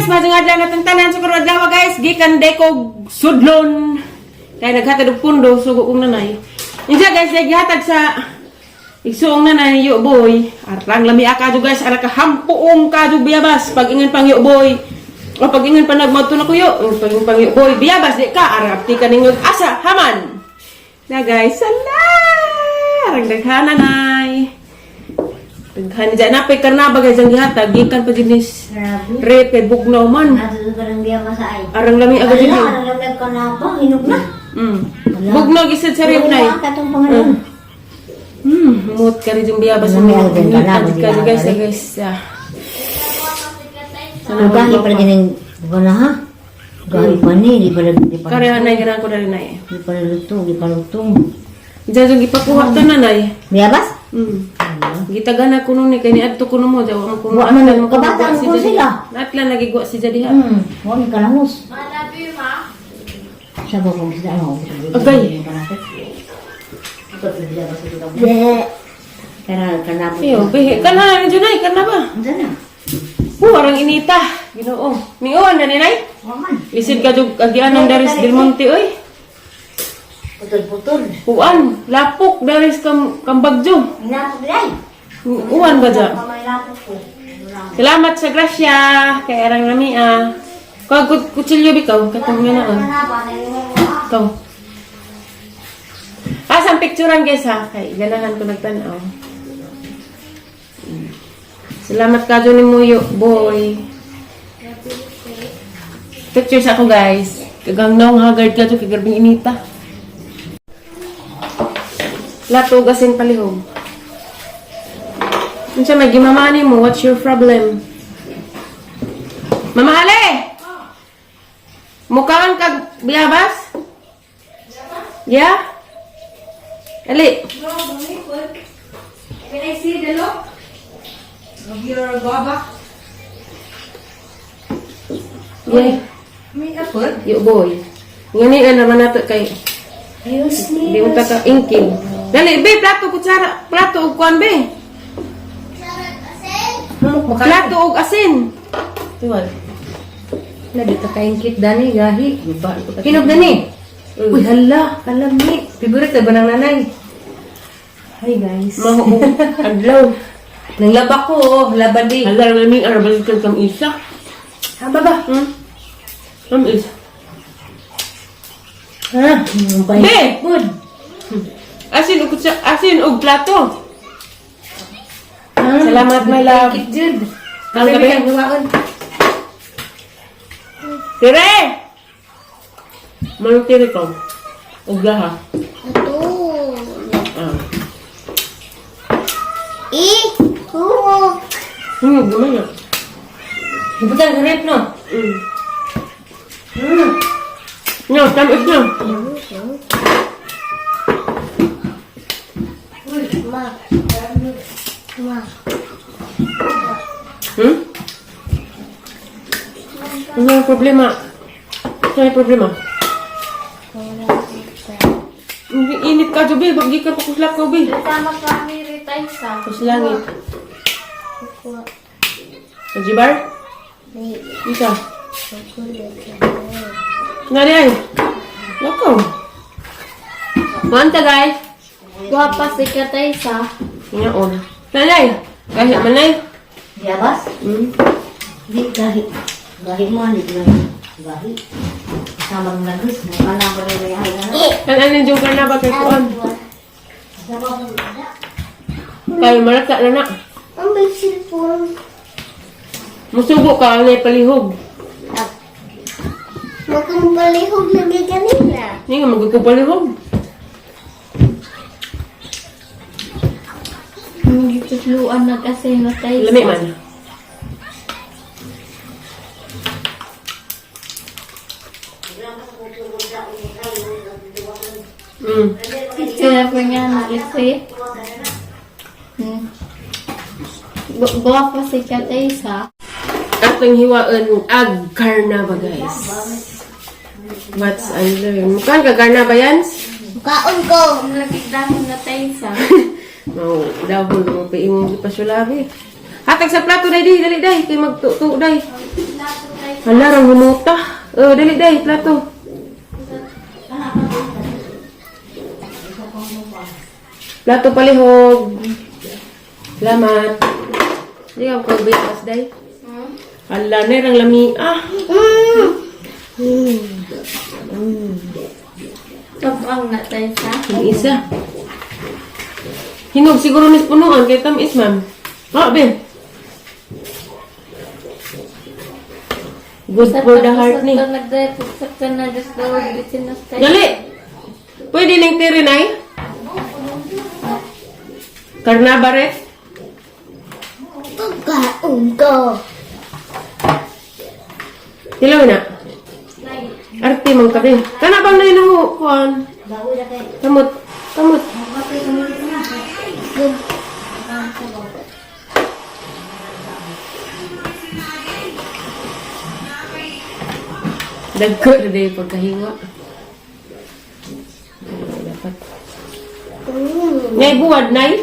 Guys, maayong adlaw natong tanan sa karong adlaw, guys. Gikan deko sudlon. Kay naghatag og pundo sugo kong nanay. Insa, guys, kay gihatag sa igsuong nanay yo boy. Arang lami kadyo, guys, ara ka hampuong kadyo biyabas pag ingon pang yo boy. O pag ingon pa nagmadto na kuyo, pag ingon pang yo boy, biyabas di ka arap ti ka ningog asa haman. Na, guys, sala! Arang daghana nay. Daghan dyan na karnaba, guys, ang gihatag gikan pa jud ni Grabe. Rep kay bugnaw man. Nato ka ng biya pa sa ay. Arang lami agad Ala, yun. arang lamig ka na pa. Hinog na. Bugnaw gisad sa rep nay. Wala katong pangalan. Mut ka rin yung biyabas Lami agad din ka na, Ka guys, biyabas. Guys. Ah. Gahi pa rin yung na ha? Gahi pa ni, di pa di pa Kare nay ganang ko na rin nay. di pa luto, di pa luto. Diyan yung ipakuha ta na nay. Biyabas? Gitagana ko nun eh, kay niadto ko mo, jawa mo kuno. Wa man, kabata ko sila. Natla nagigwa si jadi ha. Wa ni kalangos. Sa ba kung sila ano? Agay. Kana kana. Iyo, bihi kana na jud nay, kana ba? Unsa na? Arang inita. Ginoo. Miuan na ni nay. Wa man. Lisod ka jud agian ng Daris Del Monte oy. Putol-putol. Uan, lapok daris kam kambagjo. Hinapok day. Uwan ba dyan? Kamay lapok ko. Salamat sa grasya kay arang lami ah. Kag kutsilyo bikaw katong nga naon. Ikaw. Asang picturean, guys, ha, kay ganahan ko nagtan-aw. Salamat ka ni Muyo boy. Pictures ako, guys. Kagang naong haggard ka to kay garbing inita. Lato gasin palihog. Unsa may gimamani mo? What's your problem? Mama Ale! Mukhaan kag biyabas? Yeah? Ali. Can I see the look of your guava? Yeah. May apple? Yo boy. Ngani na naman nato kay Ayos ni. di mo ta ka ingking. Dali, be, plato kutsara, plato og kuan be. Plato og asin. Tuwan. Na dito kaingkit dani gahi. Hinog dani. Uy, hala, alam ni. Favorite ba ng nanay? Hi, guys. Maho adlaw. Nang laba ko, oh, laba di. Hala raming arabal kag kam isa. Ha ba ba? Kam isa. Ha? Be! Good. Asin og kutsara, asin og plato. Ah, Salamat, my love. Kaingkit jud. Ang gabi. Ang gabi. Tire! Manong tire ko? Og laha. Ito. Ah. I. Hook. Gumay na. Ibutang sa rep, no? No, tamis na. Ma. Ma. Ano ang problema? Ano ang problema? Hindi init ka, Jubi. Bagi ka pakuslak ko, Bi. Tama kami ritay sa. Kuslangit. Sa Jibar? Isa. Nari ay. Lakaw. Manta, guys. Guwapa si Katay sa. Ngaon. Nanay. Kahit manay. Biyabas? Di gahi. Gahi mo di ko gahi. Kasama ng lagos, mukha na ako rin may na. Kan ano yung na ba kay kuan? Kasama ko na. Kay malaka na na. Ang may cellphone. Musugo ka anay palihog. Magkumbalihog lagi kanina. Hindi nga magkukupalihog. Hindi tutluan na kasi natay. Lami man. Picture ko niya na kasi. Guwapa si Katay sa. Atong hiwaan ag karnaba, guys. What's under? Mukhang ka karnaba yan? Kaon ko. Lagi dahil natay sa. Mau double mo pa imong gipasulabi. Hatag sa plato day di, dali day kay magtuto day. Hala rang humuta. Oh, dali day plato. Plato palihog. Salamat. Di ka ko bitas day. Hala na rang lami. Ah. Tapang na tayo sa. Yung isa. Hinog siguro ni punuan kay tamis ma'am. Ah, ben. Good for the heart ni. Dali. Pwede ning tiri nay? Karnabaret? Pagkaon ko. Tilaw na. Arte man kabe. Kana bang nay nahu kuan? Kamot. Kamot. Dagko na day pagkahinga. Ay, dapat. Nay buwad nay.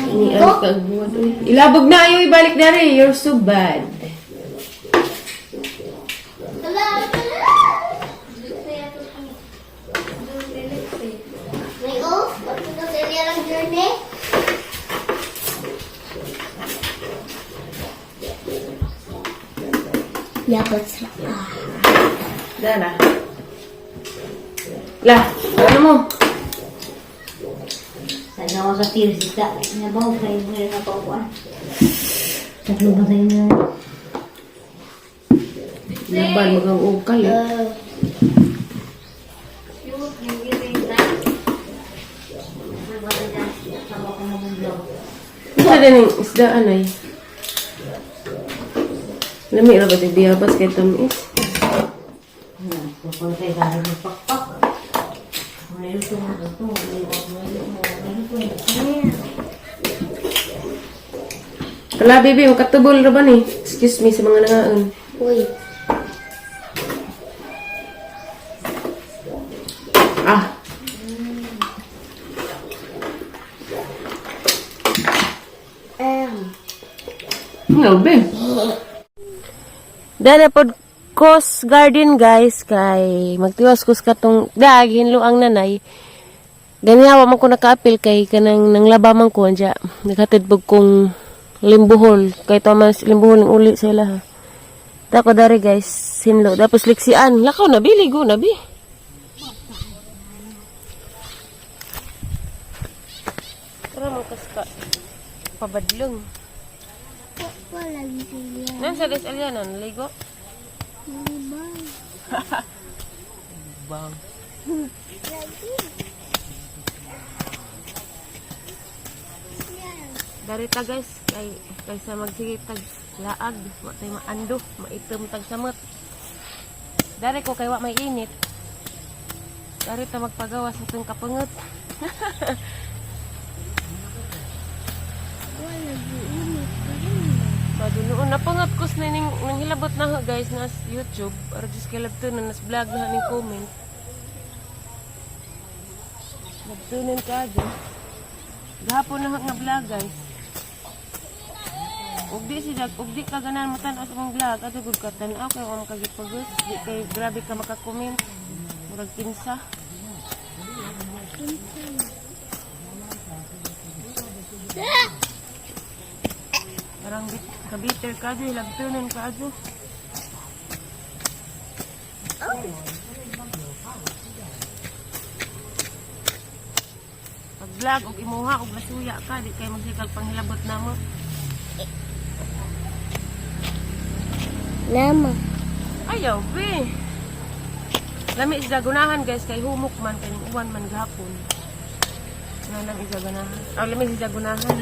Ini ang kagbuwad uy. Ilabog na ayo ibalik dere. You're so bad. May oh, pagpunta sa iyang journey. Dapat sa Dara. La, ano mo? Sa nawa sa tirsita. Nabaw sa inyo yung napakuan. Tatlo ba sa inyo? Laban magang ukal eh. Isa din ang isdaan ay. Lami ra ba ito biyabas kay tamis? Pupunta sa akin ng pakpak. May luto mo ito. May luto mo ito. Kala baby, makatubol ra ba ni? Excuse me sa mga nangaon. Uy. Ah. Ano be? Dana pod kos garden guys kay magtiwas kus katong dag hinlo ang nanay. Ganihawa man ko nakaapil kay kanang nanglaba man ko anja. Naghatid pug kong limbuhol kay tama limbuhol ng uli sa ila ha. Dako dari guys hinlo tapos liksian lakaw na bi ligo na bi. Tara mo kaska pabadlong. Wala siya. Nan sa des alyanan ligo. Bang. Darita guys, kay kaysa magsige tag laag, wa tay maando, maitom tag samot. Dari ko kay wa may init. Darita magpagawas atong kapangot. Madunoon napangat ko sa ning nang hilabot na ho, guys na sa YouTube or just kay labtunan nas vlog na ning comment. Labtunan ka dyan. Gahapon na ho nga vlog guys. Ug di siya ug di ka ganahan mo tan-aw sa akong vlog ato gud ka tan-aw kay wa makagipagos di kay grabe ka maka-comment. Murag kinsa. Parang kabiter ka dyan, lagtunan ka dyan. Pag vlog og imuha og nasuya ka, di kay magsikag panghilabot namo. Nama. Ayaw, be. Lami isda gunahan guys kay humok man kay uwan man gahapon. Nga lang isda gunahan. Ah, lami isda gunahan.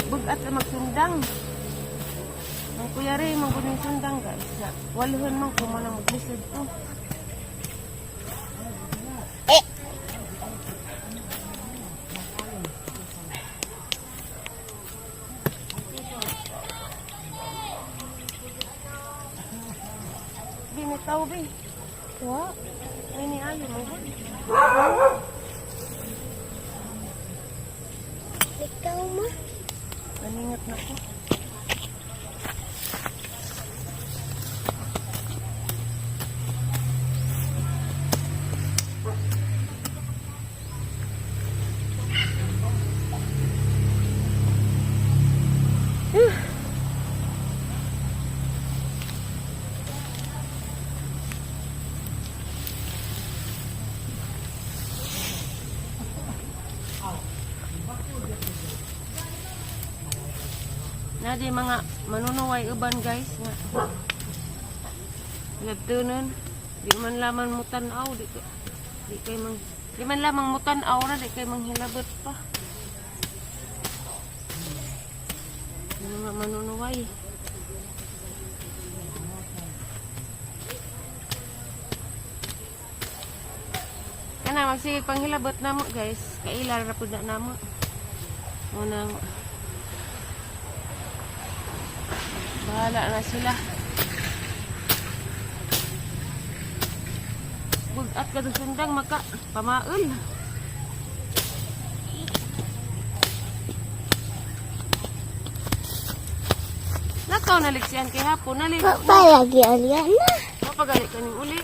Bugat na magsundang. Ang kuya rin, maguling sundang guys. Na, walhon man kung mo nang maglisod to. Lakaw be. Wa. Ay ni ayo mo. Ikaw ma. Naningat na ko. Na di mga manunuway uban guys nga. Nagtunon. Di man laman mo tan-aw di ka, di kay mang di man lamang mo tan-aw ra di kay manghilabot pa. Yung mga manunuway. Kana magsige panghilabot namo guys. Kaila ra pud na namo. Unang bahala na sila. Bugat ka sundang maka pamaol. Nakaw na liksiyan kay hapon naligo na. Palagi Aliana. Mapagali ka ning uli.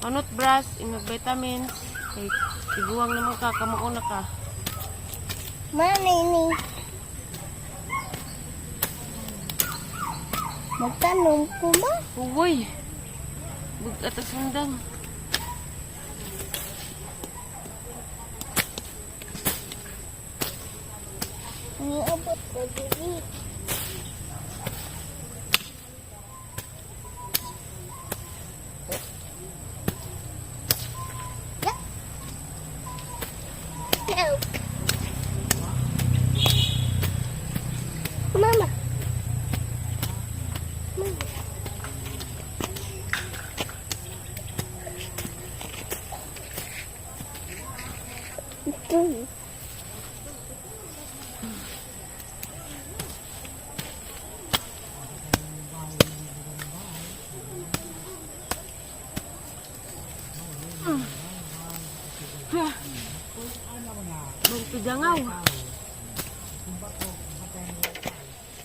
Anot brush, inog vitamins. Kay tiguang naman ka, kamauna ka. Mami ni. Magtanom ko ma. Uy! Bugat ang sundang. Niabot ko dili. No. Mama. Mama. Ito. Magpijangaw.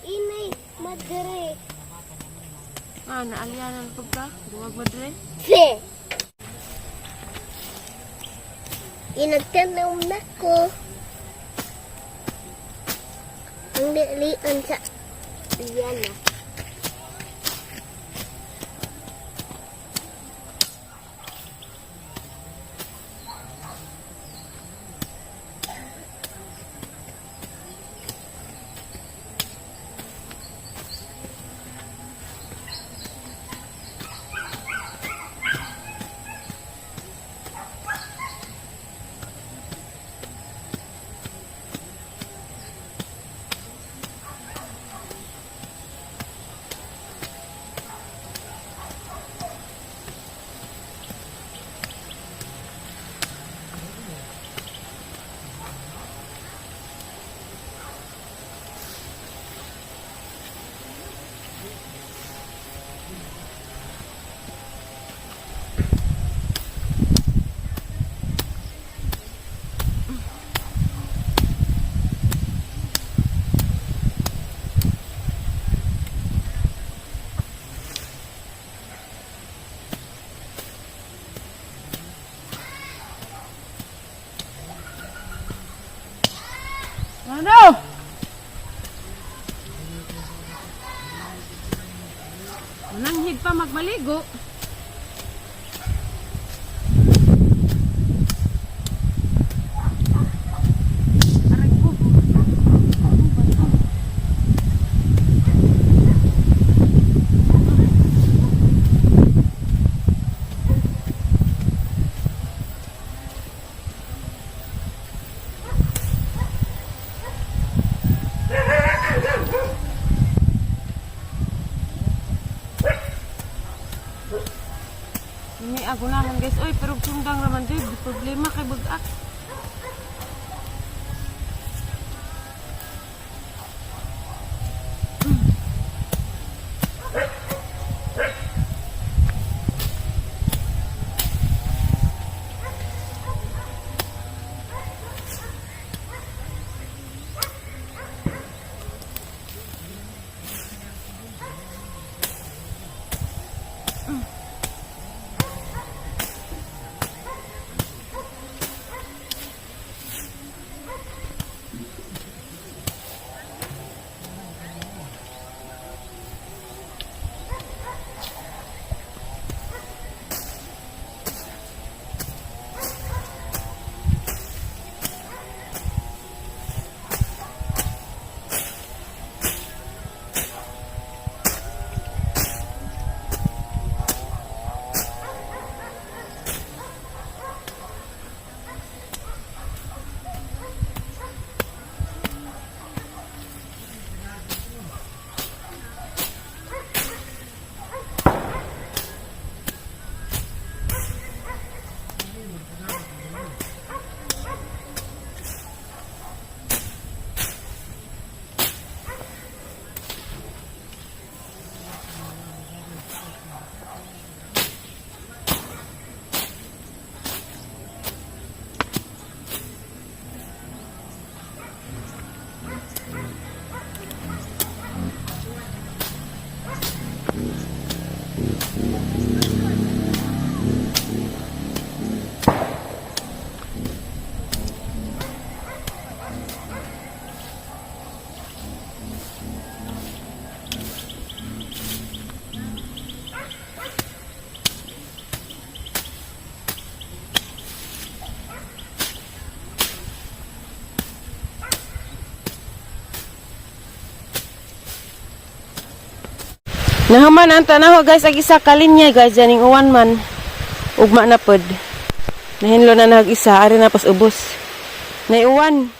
Inay, madre. Ah, naalyanan pag ka. Duwag madre. Fe. Inagtanaw na ko. Ang lilian sa Yana. Ano? Mananghid pa magmaligo. Aray ko. May ako naman guys. Oy, pero sundang raman jud. Problema kay bug-at. Nahuman ang tanaw, guys, ag isa ka linya, guys, janing uwan man. Ugma na pod. Nahinlo na nag isa, ari na pas ubos. Naiuwan.